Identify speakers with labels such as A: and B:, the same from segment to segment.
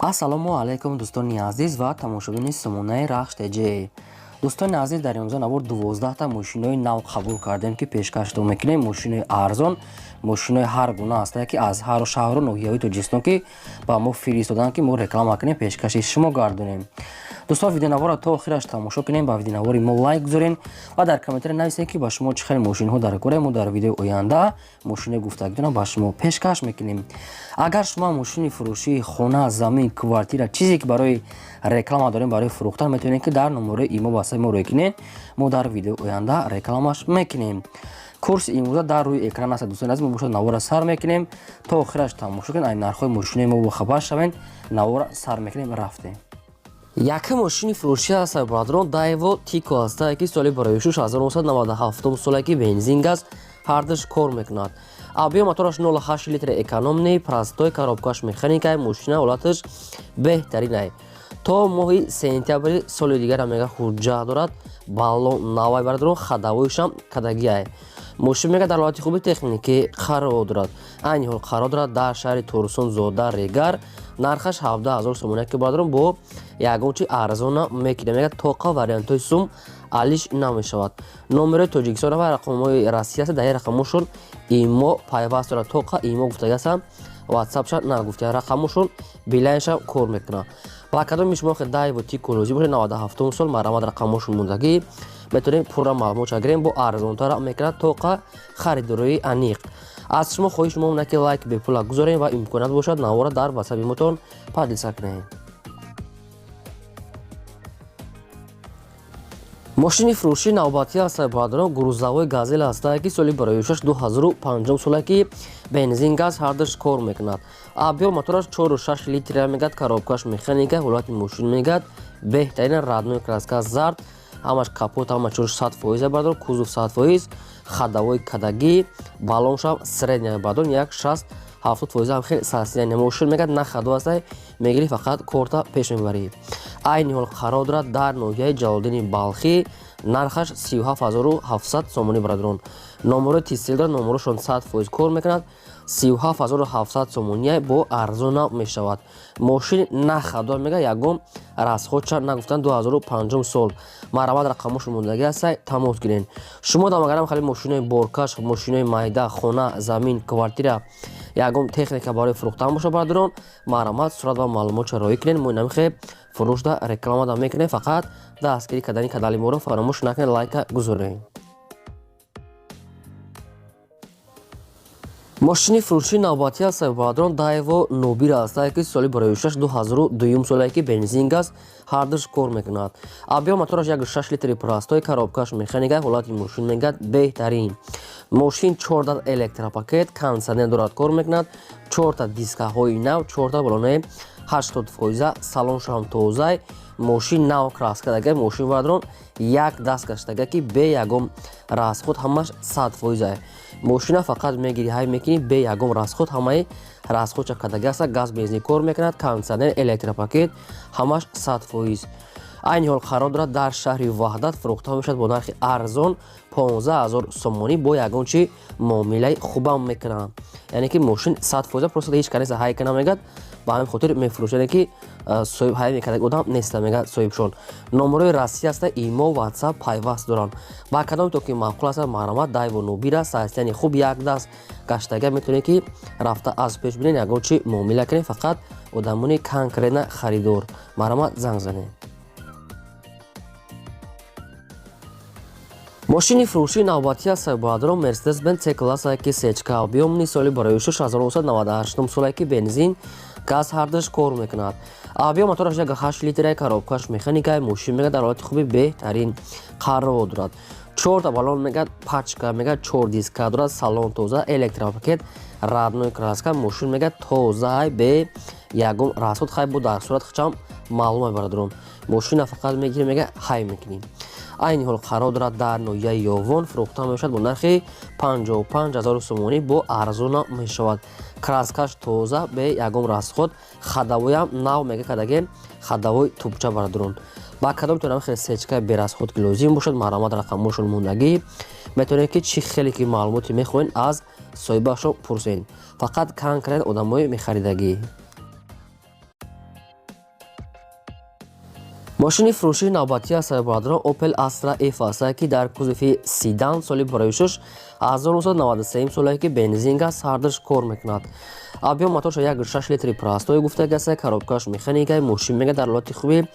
A: Ассалому алайкум, дӯстони азиз ва тамошобини сомонаи Рахш ТЖ. Дӯстони азиз, дар имрӯза навор 12та мошинои нав қабул кардем, ки пешкаштон мекунем. Мошинои арзон, мошинои ҳар гуна ҳастае, ки аз ҳар шаҳру ноҳияҳои Тоҷикистон, ки ба мо фиристоданд, ки мо реклама кунем, пешкаши шумо гардонем. Дӯстон, видеонаворро то охираш тамошо кунем, ба видеонавори мо лайк гузорем ва дар комментария нависем, ки ба шумо чӣ хел мошинҳо дар кора. Мо дар видеои оянда мошинои гуфтагитонро ба шумо пешкаш мекунем. Агар шумо мошини фурӯшии хона, замин, квартира, чизе ки барои реклама дорем, барои фурӯхтан, метавонед, ки дар номерои имо васаи мо рӯй кунед. Мо дар видеои оянда рекламаш мекунем. Курси имрӯза дар рӯи экран аст. Дӯстони азиз, мо бошад навора сар мекунем, то охираш тамошо кунед, ай нархҳои мошинои мо бохабар шавед. Навора сар мекунем, рафтем. Якум мошини фурӯшӣ аст, бародарон, Дайво Тико ҳастае, ки соли барои 1997 соле, ки бензин, газ ҳардуш кор мекунад. Объём мотораш 0,8 литр, экономный, простой, коробкаш механикай. Мошина ҳолаташ беҳтаринай. То моҳи сентябри соли дигара мега ҳуҷҷат дорад. Баллон навай, бародарон, ходовойшам кадагиай. Мошин мега дар ҳолати хуби техникӣ қарор дорад. Айни ҳол қарор дорад дар шаҳри Турсунзода, Регар. Нархаш 17 000 сомоне, ки, бародарон, бо ягон чи арзона мекунем. Мега тоқа вариантҳои сум алиш намешавад. Номерои Тоҷикистон ва рақамҳои Россия аст. Дар ин рақамҳошон имо пайваст дорад. Тоқа имо гуфтагиастам, ватсапша нагуфтия. Рақамҳошон Билайншам кор мекунад. Ба кадоми шумо Дайво Тико лозим бошад, 97 сол, марҳамат, рақамҳошон мондагӣ, метавонем пурра маълумотша гирем. Бо арзонтара мекунад, тоқа харидорои аниқ. Аз шумо хоҳиш мо, ки лайк бепула гузорем ва имконият бошад, навора дар ватсапи мотон поделиться кунем. Мошини фурӯшии навбатӣ аст, бародарон, грузовой Газел ҳастае, ки соли барои 2005 соле, ки бензин, газ ҳардуш кор мекунад. Объём мотораш 4,6 литра мегад, коробкаш механика. Ҳолати мошин мегад беҳтарин, родной краска зард, ҳамаш капот, ҳама чош 100%, бародарон, кузов 100%, ходовой кадагӣ, баллоншам средняя, бародарон, як 60-70% ҳам хеле состояние. Мошин мегад на ходу ҳастай, мегирӣ, фақат корта пеш мебарӣ. Айни ҳол қарор дорад дар ноҳияи Ҷалолиддини Балхӣ. Нархаш 37 700 сомонӣ, бародарон. Номерои Тисел дорад, номерошон 100% кор мекунад. 37 700 сомония, бо арзона мешавад. Мошин на ходу, мега ягон расходша нагуфтан, 2005 сол. Марҳамат, рақамошон мондагӣ ҳастай, тамос гирен. Шумо дамагарам хали мошинои боркаш, мошинои майда, хона, замин, квартира, ягон техника барои фурӯхтан бошад, бародарон, марҳамат, сурат ва маълумотша роҳӣ кунед. Мо инамихе фурӯшда рекламада мекунем. Фақат дастгирӣ кардани канали моро фаромӯш накунед, лайка гузоред. Мошини фурӯшии навбатӣ аст, бародарон, Дайво Нобир ҳастае, ки соли барои 2002 соле, ки бензин, газ ҳардуш кор мекунад. Объём мотораш 1,6 литри, простой, коробкаш механика. Ҳолати мошин мегад беҳтарин. Мошин чорта электропакет, кондитсионер дорад, кор мекунад, чорта дискаҳои нав, чорта балонаи 80%, салоншам тозай. Мошин нав краска дага. Мошин, бародарон, як даст гаштага, ки бе ягон расход ҳамаш 100%. Мошина фақат мегири, ҳай мекунӣ, бе ягон расход ҳамаи расходша кардага аста. Газ, бензин кор мекунад, кондитсионер, электропакет, ҳамаш 100%. Айни ҳол қарор дорад дар шаҳри Ваҳдат. Фурӯхта мешавад бо нархи арзон, 15 000 сомонӣ, бо ягон чи муомилаи хубам мекунанд. Яъне ки мошин 100%, просто ҳеҷ кас ҳай кана мегад, ба ҳамин хотир мефурӯшад, ки соҳиб ҳай мекард одам неста, мегад соҳибшон. Номерои Россия аста, имо, ватсап пайваст доранд. Ба кадоме то ки маъқул аста, марҳамат. Дайво Нобира, состояние хуб, як даст гаштага, метавонед, ки рафта аз пеш бинед, ягон чи муомила кунед. Фақат одамони конкретно харидор, марҳамат, занг занед. Мошини фурӯшии навбатӣ аст, бародарон, Мерседес Бенз С класса, ки сечка объёмный, соли барои 1998 соле, ки бензин, газ ҳардуш кор мекунад. Объём мотораш 1,8 литра, коробкаш механикай. Мошин мегад дар ҳолати хуби беҳтарин қарор дорад. Чорта баллон мегад пачка, мегад чор диска дорад, салон тоза, электропакет, родной краска. Мошин мегад тозаай, бе ягон расход. Хай, бо дар сурат хчам маълума, бародарон. Мошина фақат мегирем, мега ҳай мекунем. Айни ҳол қарор дорад дар ноҳияи Ёвон. Фурӯхта мешавад бо нархи 55 000 сомонӣ, бо арзона мешавад. Краскаш тоза, бе ягон расход, ходовоям нав мега кадаге, ходовой тубча, бародарон. Ба кадом тонам хеле сечка берасход ки лозим бошад, марҳамат, рақамҳошон мондагӣ, метавонед, ки чӣ хеле ки маълумоте мехоҳед, аз соҳибашон пурсед. Фақат конкрет одамои мехаридагӣ. Мошини фурӯшии навбатӣ аст, бародарон, Opel Astra F аст, ки дар кузови седан, соли барои 1993 соле, ки бензин, газ ҳардаш кор мекунад. Объём моторша 1,6 литри простой гуфтаги аст, коробкаш механика. Мошин мега дар ҳолати хуби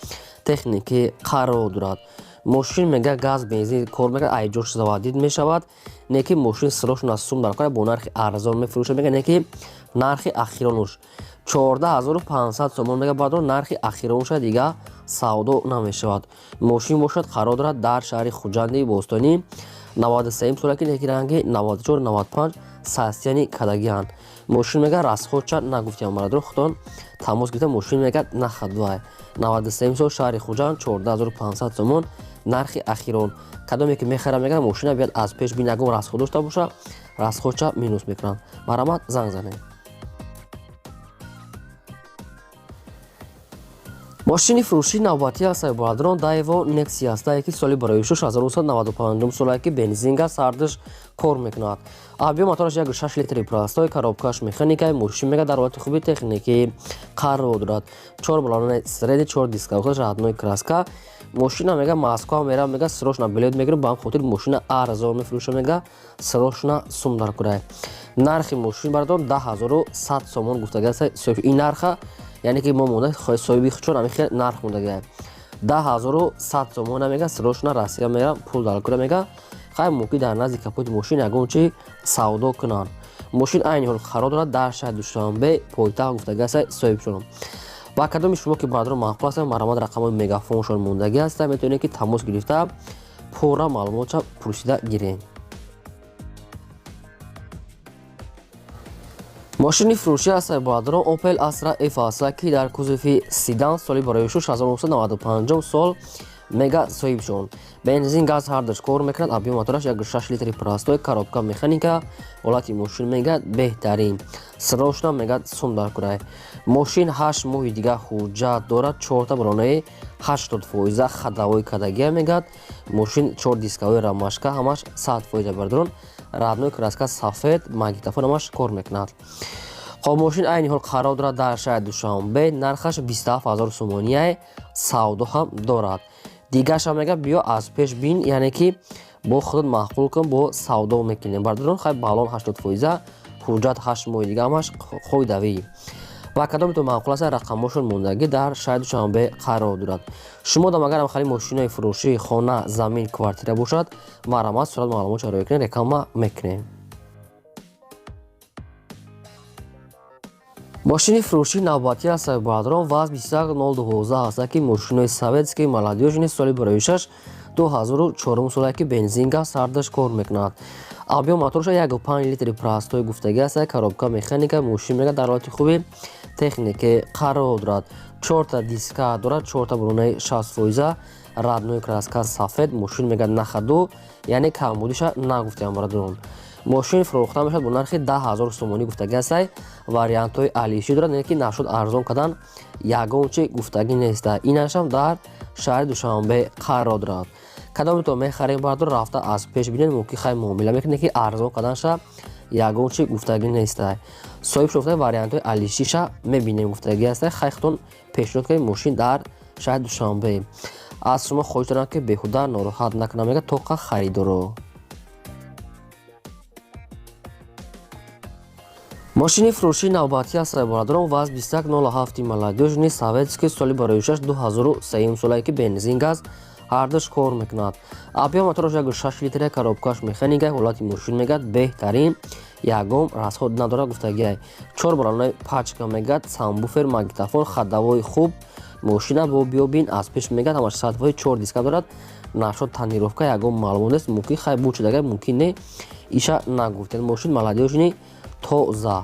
A: техникӣ қарор дорад. Мошин мега газ, бензин кор мекунад, айҷош заводить мешавад. Не ки мошин срочно сум дар кора, бо нархи арзон мефурӯшад. Мега, не ки нархи ахиронуш 14 500 сомон. Мега, бародарон, нархи ахиронуша, дига савдо намешавад. Мошин бошад, қарор дорад дар шаҳри Хуҷанди бостонӣ, 93 сола, ки неки ранги 94, 95 состояние кадагианд. Мошин мега расходча нагуфтиам, бародарон, худтон тамос гирифта. Мошин мега нахадвай, 93 сол, шаҳри Хуҷанд, 14 500 сомон нархи ахирон. Кадоме ки мехара, мега мошина биёд аз пеш бин, ягон расход дошта боша, расходча минус мекунанд. Марҳамат, занг занед. Мошини фурӯшии навбатӣ аст, бародарон, Daewoo Nexia аст, ки соли барои 1995 солае, ки бензин, газ ҳардаш кор мекунад. Объём мотораш 1,6 литри простой, коробкаш механика. Мошин мега дар ҳолати хуби техникӣ қарор дорад. Чор баллони средний, чор диска, родной краска. Мошина мега Москва мера, мега срочно билет мегирам, ба ҳам хотир мошина арзон мефурӯша. Мега срочно сум дар курай. Нархи мошин, бародарон, 10 100 сомон гуфтага. Ин нарха, яъне ки мо монда, соҳиби худшон ҳамин хел нарх мондага, 10 100 сомона. Мега срочно Россия мера, пул дар кура. Мега хай, мумкин дар назди капоти мошин ягон чи савдо кунанд. Мошин айни ҳол қарор дорад дар шаҳри Душанбе, пойтахт, гуфтага соҳибшон. Ба кадоми шумо ки, бародарон, маъқул ҳастанд, марҳамат, рақамҳои мегафоншон мондагӣ ҳаста, метавонед ки тамос гирифта, пурра маълумотша пурсида гирем. Мошини фурӯшӣ аст, бародарон, Opel Astra F аст, ки дар кузови седан, соли барои 1995 сол. Мега соҳибшон бензин, газ ҳардаш кор мекунад. Объём мотораш 1,6 литри простой, коробка механика. Ҳолати мошин мега беҳтарин. Срочно мега сум дар курай. Мошин 8 моҳи дига ҳуҷҷат дорад, чорта баллонаи 80 фоиза ходовой кадагия. Мегӯяд, мошин чор дисковой, ромашка, ҳамаш 100%, бародарон, родной краска сафед, магнитофон, ҳамаш кор мекунад. Хоб, мошин айни ҳол қарор дорад дар шаҳри Душанбе, нархаш 27 000 сомонияй, савдо ҳам дорад. Дигаршам мега биё аз пеш бин, яъне ки бо худат маъқул кун, бо савдо мекунем. Бародарон, хай, баллон 80%, ҳуҷҷат 8 моҳи дига, ҳамаш қоидавӣ. Ва кадомитон маъқул аст, рақамҳошон мондагӣ, дар шаҳри Душанбе қарор дорад. Шумо дам агарам хали мошинои фурӯшии хона, замин, квартира бошад, марҳамат, сурат, маълумот роя кунед, реклама мекунем. Мошини фурӯшии навбатӣ аст, бародарон, ВАЗ 21012 аст, ки мошинои советский, молодёжный, соли барои 2004 соле, ки бензин, газ ҳардаш кор мекунад. Объём моторша 1,5 литри простой гуфтагӣ аст, коробка механика. Мошин мега дар ҳолати хуби техникӣ қарор дорад, чорта диска дорад, чорта баллонаи 60%, родной краска сафед. Мошин мега на ходу, яъне камбудиша нагуфтиам, бародарон. Мошин фурӯхта мешавад бо нархи 10 000 сомонӣ гуфтагӣ астай. Вариантҳои алишӣ дорад, не ки нашуд арзон кардан ягон чи гуфтагӣ неста. Инашам дар шаҳри Душанбе қарор дорад. Кадомитон мехарем, бардор, рафта аз пеш бинед, мумкин хай муомила мекунед, ки арзон карданша ягон чи гуфтагӣ неста. Соҳиб шуфта, вариантҳои алишиша мебинем гуфтагӣ аста. Хай, худтон пешниҳод кунед. Мошин дар шаҳри Душанбе. Аз шумо хоҳиш дорам, ки беҳуда нороҳат накунам, мега тоқа харидоро. Мошини фурӯшии навбатӣ аст, бародарон, ВАЗ 2107 молодёжный, советский, соли барои 2003 солае, ки бензин, газ ҳардаш кор мекунад. Объём мотораш 1,6 литра, коробкаш механика. Ҳолати мошин мегӯяд беҳтарин, ягон расход надорад гуфтагиай. Чор баллонаи пачка мегӯяд, сабвуфер, магнитофон, ходовой хуб. Мошина бо биёбин аз пеш, мегӯяд ҳамаш 100%, чор диска дорад. Нашод тонировка ягон маълумот нест, мумкин хай буд шудага, мумкин не, иша нагуфтед. Мошин молодёжный, тоза.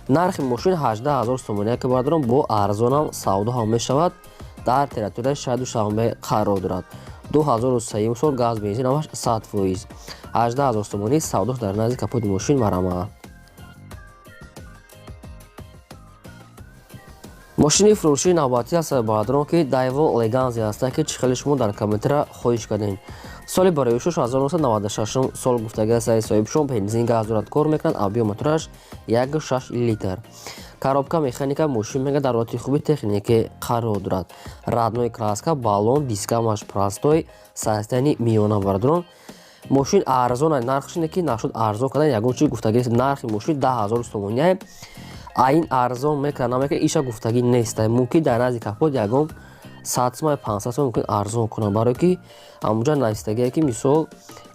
A: Нархи мошин 18 000 сомонӣ, ки бародарон, бо арзонам савдо ҳам мешавад. Дар территорияи шаҳри Душанбе қарор дорад. 2003 сол, газ, бензин ҳамаш 100%, 18 000 сомонӣ савдош дар назди капоти мошин, марҳамат. Мошини фурӯшии навбатӣ аст, бародарон, ки Daewoo Leganza аст, ки чӣ хеле шумо дар комментария хоҳиш кардем. Соли барои 1996 сол гуфтага сай соҳибшон, бензин газ дорад, кор мекунад, объём мотораш 1,6 литр. Коробка механика, мошин мега дар ҳолати хуби техникӣ қарор дорад. Родной краска, баллон, дискамаш простой, состояние миёна, бародарон. Мошин арзон, нархш ине ки нашуд арзон кардан, ягон чи гуфтагӣ нест. Нархи мошин 10 000 сомония. А ин арзон мекунад, намекунад, иша гуфтагӣ нест. Мумкин дар назди капот ягон 100 сума, 500 сума мумкин арзон кунад, барое ки ҳамунҷа навистагие ки мисол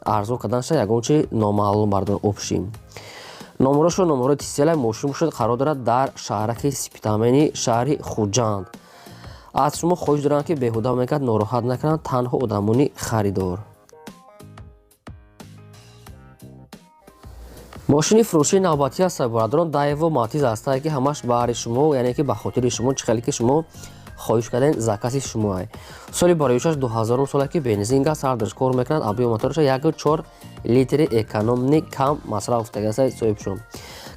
A: арзон карданша ягон чи номаълум, бародарон. Общем, номерошо номерои тисела. Мошин бошад, қарор дорад дар шаҳраки Спитамени, шаҳри Хуҷанд. Аз шумо хоҳиш дорам, ки беҳуда мекард нороҳат накунанд, танҳо одамони харидор. Мошини фурӯшии навбатӣ аст, бародарон, Дайво Матиз ҳастае, ки ҳамаш баҳри шумо, яъне ки ба хотири шумо, чӣ хеле ки шумо хоҳиш кардем, закази шумоай. Соли бароишаш 2000 соле ки бензин газ ҳардаш кор мекунад, объём мотораша 1,4 литри, экономный, кам масраф гуфтагасай соҳибшон.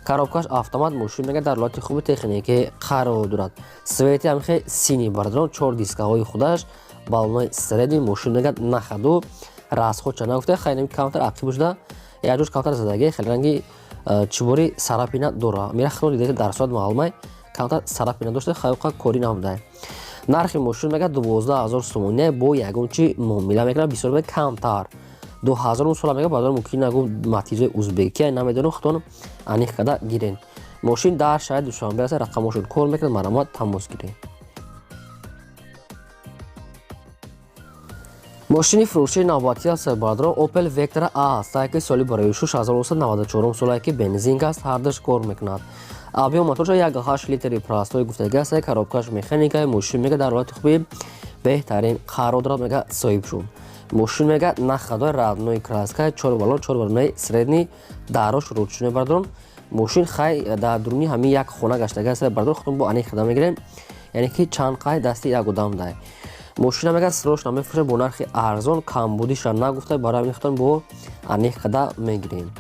A: Коробкаш автомат, мошин мега дар ҳолати хуби техникӣ қарор дорад. Цвети ҳамихе синий, бародарон, чор дискаҳои худаш, баллонои средний, мошин мега нахаду расходча нагуфта, хайнами камтар ақиб шуда, якҷош камтар задагӣ, хеле ранги чибори сарапина дора. Мира хело дида, дар соат маълумай, камтар сарапина дошта, хайоқа корӣ набудай. Нархи мошин мега 12 000 сомония, бо ягон чи муомила мекунад, бисёр мега камтар. 2000 сола мега, баъдон мумкин нагу матизои узбекия, намедонам, худтон аниқ карда гирен. Мошин дар шаҳри Душанбе аст, рақамошон кор мекунад, марҳамат, тамос гиред. Мошини фурӯшии навбатӣ аст, бародарон, Opel Vectra A аст, ки соли барои 1994 солае ки бензин аст, ҳардаш кор мекунад. Объём моторша 1,8 литри простой гуфтаги аст, коробкаш механика, мошин мега дар ҳолати хуби беҳтарин қарор дорад, мега соҳиб шуд. Мошин мега нахадой, родной краска, чор баллон, чор баллонаи средний, дарош ручной, бародарон. Мошин хай дар дуруни ҳамин як хона гаштаги аст, бародарон, худтон бо аниқ хида мегирем, яъне ки чанд қай дасти як одам дай. Мошина мега срочно мефурӯшад бо нархи арзон, камбудиша нагуфта, барои ҳамин худтон бо аниқ када мегирем.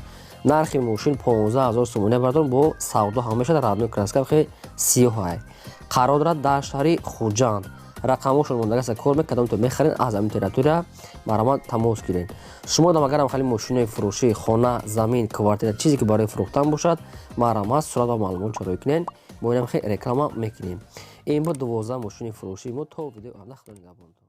A: Нархи мошин 15 000 сомония, бародарон, бо савдо ҳам мешавад, родной краска, хе сиёҳай. Қарор дорад дар шаҳри Хуҷанд. Рақамошон мондагаса, кор мекардам, то мехарен аз ҳамин территория, марҳамат, тамос гиред. Шумо дам агарам хеле мошинои фурӯшӣ, хона, замин, квартира, чизе ки барои фурӯхтан бошад, марҳамат, сурат ва маълумот чароӣ кунед, мо инам хе реклама мекунем. Ин буд 12 мошини фурӯшии мо. То видео, Худо нигаҳбонтон.